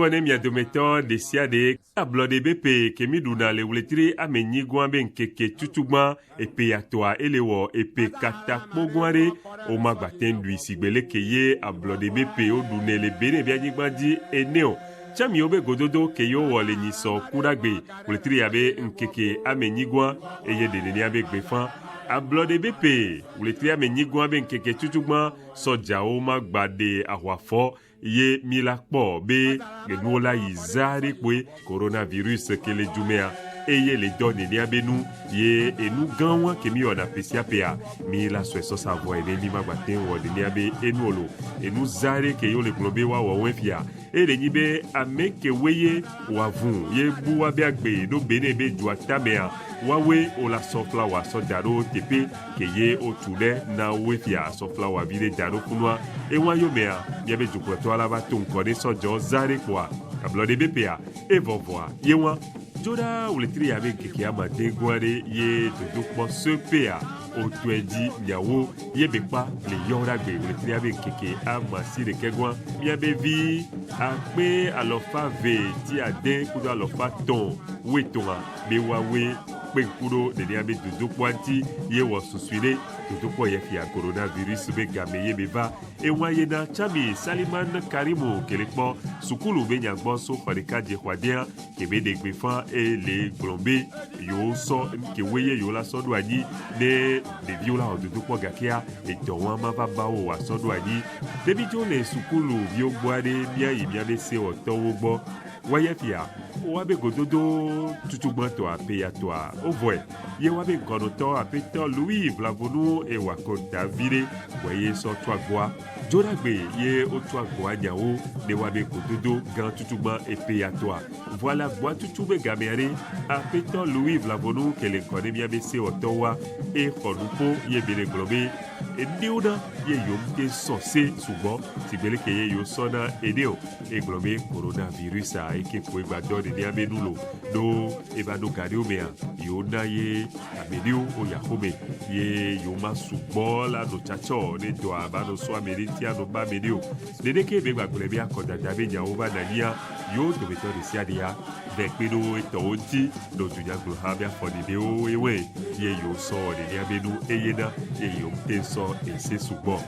Doŋgɔ ne mia dometɔ ɖesiaɖe ablɔɖe be ƒe ke mi ɖuna le wletri ame nyigɔa be ŋkeke tutugbã eƒe ya tɔa ele wɔ eƒe katakpogɔa ɖe woma gbate ɖui sigbe leke ye ablɔɖe be ƒe woɖunɛ le Benin be anyigba dzi ene o. Tsamiwo be gododo ke yewo wɔ le nyisɔ ku ɖa gbe wletri ya be ŋkeke ame nyigɔa eye ɖenenia be gbeƒã. Ablɔɖe be ƒe wletri ame nyigɔa be ŋkeke tutugbã sɔdzawo ma gba ɖe aʋafɔ ye mi la kpɔ be enuwo la yi za ɖe kpoe coronavirus ke le dumea eye le dɔ nenea be nu ye enu gãwoa ke mi wɔna ƒe sia ƒea mi la sɔe sɔsa vɔ ene mi ma gba te wɔ nenea be enu lo enu za ɖe ke yewo le gblɔ be woawɔ wɔe fia eye le nyi be ame kewoe ye woavu ye bu woabe agbe ɖo be ne be dua tamea woawoe wola sɔ flawa sɔ da ɖo teƒe ke ye wotu ɖe na woe fia sɔ flawa vi ɖe da ɖo funua ewa yomea miabe dukplɔtɔa la va to ŋkɔ ɖe sɔdzɔ za ɖe kpoa ablɔɖe be ƒea evɔvɔa ye wa dzo ɖa wletri ya be ŋkeke amade goa ɖe ye dodokpɔ seƒea wotɔe dzi nyawo ye be kpa le yɔ ɖa gbe wletri ya be ŋkeke amasi ɖeke goa miabe vi akpe alɔfa ve ti ade kudo alɔfa tɔn woetɔ̃a be woawoe kpe ŋku ɖo nenea be dodokpɔa ŋuti ye wɔ susui ɖe dodokpɔ yɛ fia coronavirus be game ye be va ewa yena tsami Saliman Karimu kele kpɔ sukulu be nyagbɔ so xɔ ɖeka dze xɔa dea ke be ɖe gbeƒã eye le gblɔ be yewo sɔ kewoe ye yewo la sɔ ɖo anyi ne ɖeviwo la wɔ dodokpɔ gakea edɔ wɔa ma va ba wo wòasɔ ɖo anyi. Ɖevidzo le sukulu viwo gbɔa ɖe míayi míabe sewɔtɔwo gbɔ woayɛ fia woabe gododo tutugbãtɔ aƒeyatɔa wovɔe ye woabe ŋkɔnɔtɔ aƒetɔ Louis Vlavonu ewɔ akɔnta vi ɖe wɔ ye sɔ tso agboa dzoɖagbe ye wotso agboa nyawo ne woabe gododo gã tutugbã eƒeyatɔa vɔa le agboa tutu be gamea ɖe aƒetɔ Louis Vlavonu ke le ŋkɔ ne míabe sewɔtɔwoa exɔ nuƒo ye be le gblɔ be enewo na ye yewo te sɔ se sugbɔ si gbe leke ye yewo sɔ na ene o egblɔ be coronavirus a eke ƒo egbadɔ nenea be nu lo ɖo eva ɖo ga ɖewo mea yewo na ye ame ɖewo woyi axome ye yewo ma sugbɔ la nɔ tsatsɔ ne dɔa va nɔ sɔ ame ɖe ŋuti anɔ ba ame ɖe o neneke be gbagblɔe be akɔdada be nyawo va nɔ anyia yewo dometɔ ɖe sia ɖea vɛ kpe ɖo etɔwo ŋuti nɔ dunyagblɔha be afɔɖeɖewo ewɔe ye yewo sɔ wɔ nenea be nu eye na ye yewo te sɔ ese sugbɔ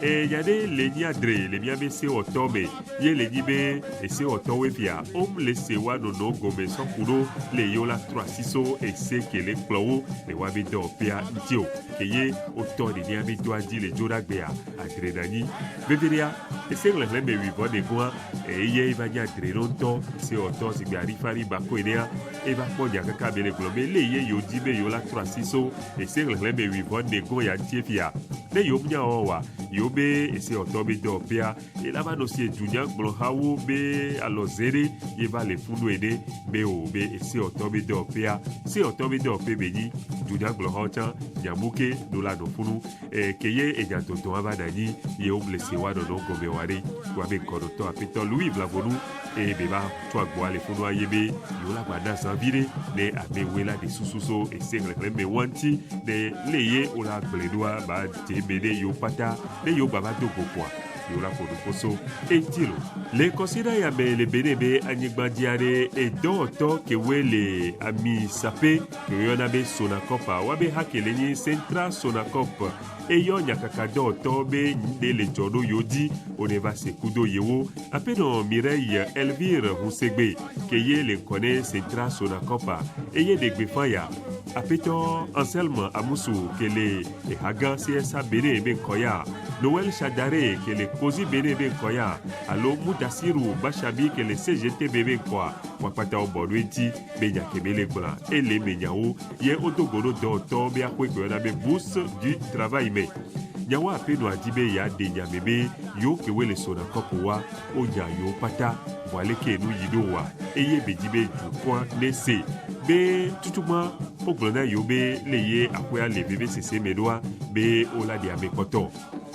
enya ɖe le nyi adre le míabe sewɔtɔ me ye le nyi be esewɔtɔwoe fia wom le se woa nɔnɔ gɔme sɔku ɖo le yewo la trɔ asi so ese ke le kplɔ wo le woabe dɔwɔƒea ŋuti o ke ye wotɔ nenea be dɔa dzi le dzoɖagbea adre na anyi veviɖea ese xlẽxlẽme wuivɔ ɖegoa eye eva nye adre ɖo ŋutɔ sewɔtɔ si gbe arifari bako enea eva kpɔ nya kaka be le gblɔ be le ye yewo di be yewo la trɔ asi so ese xlẽxlẽme wuivɔ ɖego ya ŋuti fia ne yewo nya wɔwɔa yewo be esewɔtɔ be dɔwɔƒea ela va nɔ si edunyagblɔhawo be alɔze ɖe ye va le funu ene be o be esewɔtɔ be dɔwɔƒea sewɔtɔ be dɔwɔƒe be nyi dunyagblɔhawo tsã nyamuke ɖo la nɔ funu e ke ye enya dɔdɔ ava na anyi ye wo le se wa nɔnɔ gɔme wa ɖe woabe ŋkɔnɔtɔ aƒetɔ Louis Vlavonu eye be va tso agboa le funua ye be yewo la gba na zã vi ɖe ne amewoe la ɖe susu so ese xlẽxlẽme wa ŋuti ne le ye wo la gblɔe ɖoa ba dze eme ne yewo kpata ne yewo gba va do go kpoa yewo la ƒo nuƒo so eŋuti lo. Le kɔsiɖa ya me le Benin be anyigba dzi aɖe edɔwɔtɔ kewoe le amisaƒe ke woyɔna be Sonacop woabe ha ke le nyi Central Sonacop eyɔ nyakakadɔwɔtɔ be ŋɖe le dzɔ ɖo yewo dzi wone va se kudo yewo aƒenɔ Mireille Elvire Husegbe ke ye le ŋkɔ ne Central Sonacop eye ɖe gbeƒã ya aƒetɔ Anselme Amusu ke le ehagã CSA Benin be ŋkɔ ya Noël Chadare ke le Kozi Benin be ŋkɔ ya alo Mudasiru Bashabi ke le CGTB be ŋkɔa woakpata wo bɔ ɖo eŋuti be nya ke be le gblɔa ele eme nyawo ye wodo go ɖo dɔwɔtɔwo be axɔe ke woyɔna be bourse du travail me nyawo aƒenɔa dzi be yeaɖe nya me be yewo kewoe le Sonacop wa wonya yewo kpata vɔ aleke nu yi ɖo wa eye be dzi be dukɔa ne se be tutugbã wogblɔ na yewo be le ye aƒea le vevesese me ɖoa be wola ɖe ame kpɔtɔ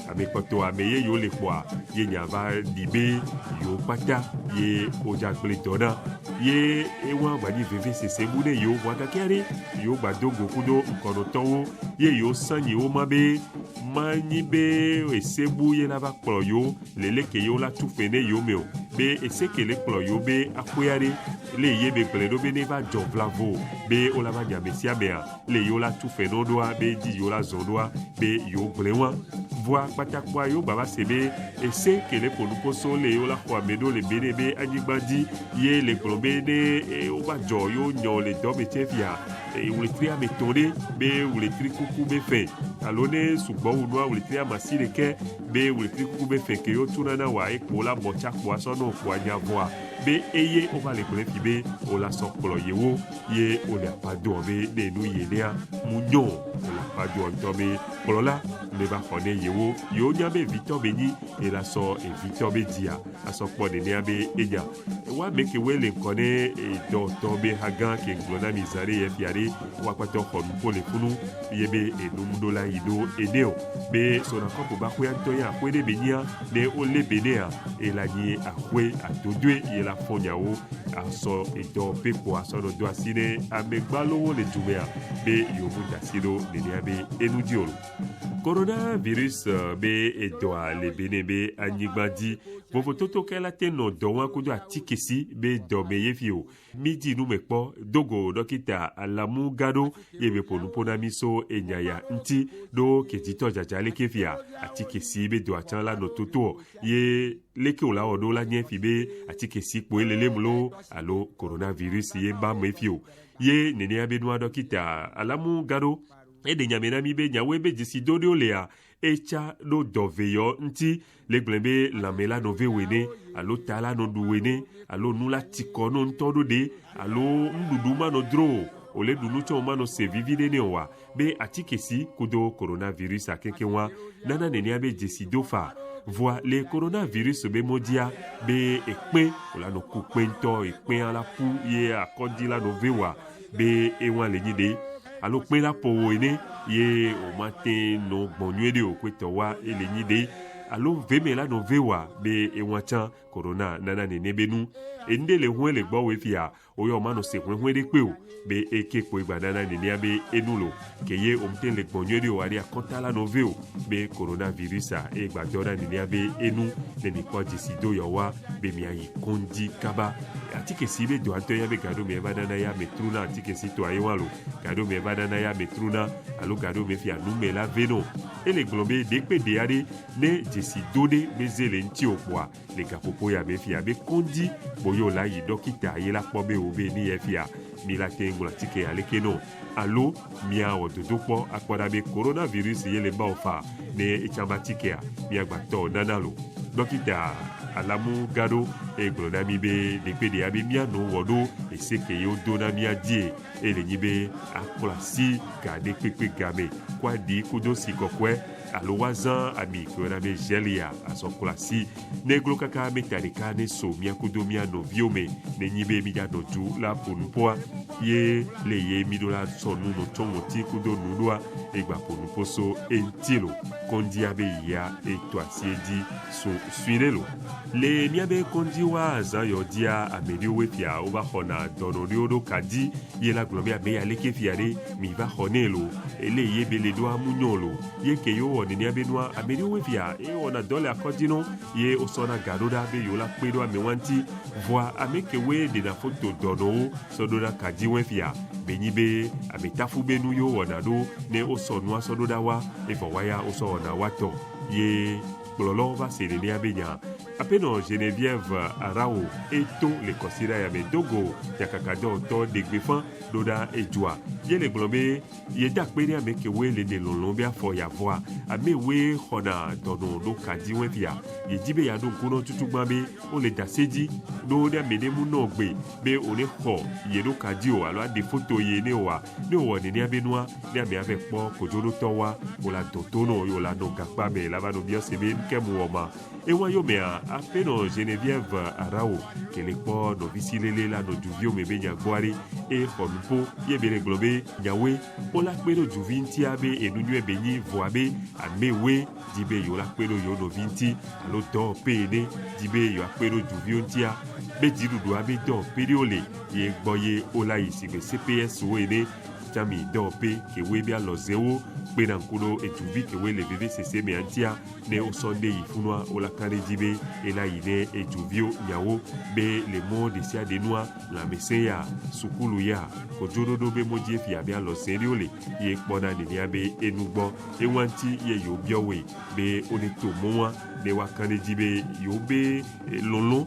ame kpɔtɔ ame ye yewo le kpɔa ye nya va ɖi be yewo kpata ye wodza gblẽ dɔ na ye ewa gba nyi vevesese bu ne yewo vɔa gake aɖe yewo gba do go kudo ŋkɔnɔtɔwo ye yewo sanyi wo ma be Manyi be esebu ye la va kplɔ yewo le leke yewo la tu fe ne yewo me o, be ese ke le kplɔ yewo be aƒea ɖe le ye be gblẽ ɖo be ne va dzɔ vlavo be wola va nya ame sia amea le yewo la tu fe no ɖoa be dzi yewo la zɔ ɖoa be yewo gblẽ wa. Vɔa kpatakpɔa yewo gba va se be ese ke le ƒo nuƒo so le yewo la xɔ ame ɖo le Benin be anyigba dzi ye le gblɔ be ne wova dzɔ yewo nyɔ le dɔ me tsɛ fia wletri ame etɔ̃ ɖe be wletri kuku be fɛ alo ne sugbɔ wu nua wletri ame asiɖekɛ be wletri kuku be fɛ ke yewo tuna na wa ekpo la bɔ tsa kpoa sɔ nɔ kpoa nya vɔa be eye wova le gblẽ fi be wola sɔ kplɔ yewo ye wole aƒa doɔ be ne nu ye nea mu nyo wole aƒa doɔ ŋutɔ be kplɔla ne va xɔ ne yewo yewo nya be vitɔ be nyi ye la sɔ evitɔ be dzia asɔ kpɔ nenea be enya wa ame kewoe le ŋkɔ ne dɔtɔ be ha gã ke ŋgblɔ na mi zã ɖe ye fia ɖe woakpatɔ xɔ nuƒo le funu ye be enumɖola yi ɖo ene o be Sonacop ba axɔea ŋutɔ ye axɔe ɖe be nyia ne wolé be nea ela nyi axɔe adodoe ye la fɔ nyawo asɔ edɔ ƒe kpo asɔ nɔ do asi ne amegbalowo le dumea be yewo mu da asi ɖo nenea be enu dzi o. Coronavirus be edɔa le Benin be anyigba dzi vovototo ke la te nɔ dɔ wɔm kudo atikesi be dɔme ye fi o. Mi di nu me kpɔ dogo dɔkita Alamu Gado ye be ƒo nuƒo na mi so enya ya ŋuti ɖo kedzitɔ dzadza leke fia atikesi be dɔa tsã la nɔ totoɔ ye leke wòla wɔ ɖo la nye fi be atikesi kpoe lelem loo alo coronavirus ye ba me fi o. Ye nenea be nua dɔkita Alamu Gado eɖe nyame na mi be nyawoe be dzesido ɖewo lea etsa ɖo dɔ veyɔ ŋuti le gblẽ be lãme la nɔ ve woe ne alo ta la nɔ ɖu woe ne alo nu la ti kɔ no ŋutɔ ɖo ɖe alo nuɖuɖu manɔ dro o wòle ɖu nu tsɔ manɔ se vivi ɖe ne oa be atikesi kudo coronavirus akekeŋ wa nana nenea be dzesido fa voa le coronavirus be mɔdzia be ekpe wòla nɔ ku kpe ŋutɔ ekpea la ƒu ye akɔdzi la nɔ ve wa be ewa le nyi ɖe alo kpe la ƒo wo ene ye wòmate nɔ gbɔn nyuie ɖe o kpetɔ wa ele nyi ɖe alo veme la nɔ ve wa be ewa tsã corona nana nene be nu enu ɖe le hoe le gbɔ woe fia woyɔ manɔ se huehue ɖe kpe o be eke kpoe gba nana nenea be enu lo ke ye womte le gbɔn nyuie ɖe o aɖe akɔta la nɔ ve o be coronavirus a eye gba dɔ na nenea be enu ne mi kpɔ dzesi do yɔ wa be miayi kɔndzi kaba atike si be dɔa ŋutɔ ya be gaɖo me va nana ya me truna atike si tɔa ye wa lo gaɖo me va nana ya me truna alo gaɖo me fia nume la ve no ele gblɔ be ɖekpe ɖe aɖe ne dzesi do ɖe be ze le ŋuti o kpoa le gaƒoƒo ya me fia be kɔndzi kpo la yi dɔkita ye la kpɔ be wo be ni ye fia mi la te ŋlɔ atike aleke no alo miawɔ dodokpɔ akpɔ ɖa be coronavirus ye le ba o fa ne etsã ba atikea miagbatɔ nana lo dɔkita Alamu Gado egblɔ na mi be ɖekpe ɖea be mianɔ wɔ ɖo ese ke yewo do na mia die ele nyi be aklɔ asi ga ɖe kpekpe game kó aɖi kudo si kɔkɔe alo woazã ami ke woyɔna be gel ya azɔ klɔ asi ne glo kaka meta ɖeka ne so mia kudo mia nɔviwo me ne nyi be midzanɔ du la ƒo nuƒoa ye le ye mi ɖo la sɔ nu nɔ tsɔ ŋɔti kudo nu ɖoa egba ƒo nuƒo so eŋuti lo kɔndzia be yia eto asi edzi so sui ɖe lo le miabe kɔndzi wa azã yɔ dzia ame ɖewoe fia wova xɔna dɔnɔ ɖewo ɖo ka dzi ye la gblɔ be ame ya leke fia ɖe mi va xɔ nɛ lo ele ye be le ɖoa mu nyɔ lo ye ke yewo wɔ nenea be nua ame ɖewoe fia ye wɔna dɔ le akɔdzi no ye wosɔna ga ɖo ɖa be yewo la kpe ɖo amewoa ŋuti voa ame kewoe ɖena foto dɔnɔwo sɔ ɖo ɖa ka dzi wɔe fia be nyi be ametafu be nu yewo wɔna ɖo ne wosɔ nua sɔ ɖo ɖa wa evɔ wa ya wosɔ wɔna wa tɔ ye kplɔlɔwo va se nenea be nya aƒenɔ Geneviève Arawo eto le kɔsiɖa ya me dogo nyakakadɔwɔtɔ ɖegbefa ɖo ɖa edzua ye le gblɔ be yeda kpe ɖe ame kewoe le ɖe lɔlɔ be afɔ yeavɔa amewoe xɔna dɔnɔ ɖo ka dzi wɔe fia yedzi be yeaɖo ŋku nɔ tutugbã be wole dase dzi ɖo ɖe ame ɖe mu nɔ gbe be wòne xɔ ye ɖo ka dzi o alo aɖe foto ye ne oa ne wòwɔ nenea be nua ne amea vɛ kpɔ kodzoɖotɔ wa wòla dɔ to nɔ ye wòla nɔ gakpa me la va nɔ biɔ se be nuke mu wɔ ma ewa yomea aƒenɔ Geneviève Arawo ke le kpɔ nɔvisi lele la nɔ duviwo me be nyagbɔ aɖe eye xɔ nuƒo ye be le gblɔ be nyawoe wola kpe ɖo duvi ŋutia be enu nyuie be nyi vɔa be amewoe di be yewo la kpe ɖo yewo nɔvi ŋuti alo dɔwɔƒe ene di be yewoakpe ɖo duviwo ŋutia be dziɖuɖua be dɔwɔƒe ɖewo le ye gbɔ ye wola yi si gbe CPS wo ene. tsami dɔwɔƒe kewoe be alɔzewo kpena ŋku ɖo eduvi kewoe le vevesese mea ŋutia ne wosɔ ŋɖe yi funua wola ka ɖe edzi be ela yi ne eduviwo nyawo be le mɔ ɖesiaɖe nua lãmesẽ ya sukulu ya kodzoɖoɖo be mɔdzi efia be alɔze ɖewo le ye kpɔna nenea be enu gbɔ ewa ŋuti ye yewo biɔ woe be wone to mɔ wa ne woaka ɖe edzi be yewo be lɔlɔ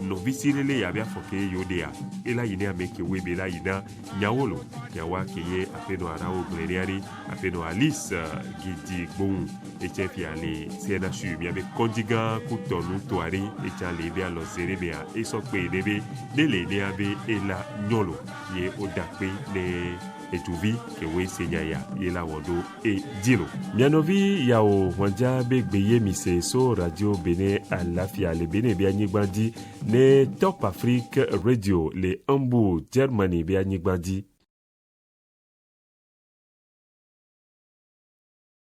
nɔvisi lele ya be afɔ ke yewo ɖea ela yi ne ame kewoe be la yi na nyawo lo nyawoa ke ye aƒenɔ arawo gblẽ ɖe aɖe aƒenɔ Alice Gidi Gboŋu etsɛ fia le CNHU miabe kɔdzi gã kutɔnu to aɖe etsa le ebe alɔze ɖe mea esɔ kpe ne be ne le nea be ela nyɔlo ye woda kpe ne eduvi kewoe se nya ya ye la wɔ ɖo edzi lo. Mia nɔvi yawo hwandza be gbe ye mi se so Radio Benin Alafia le Benin be anyigba dzi ne Top Afrique Radio le Hambourg, Germany be anyigba dzi.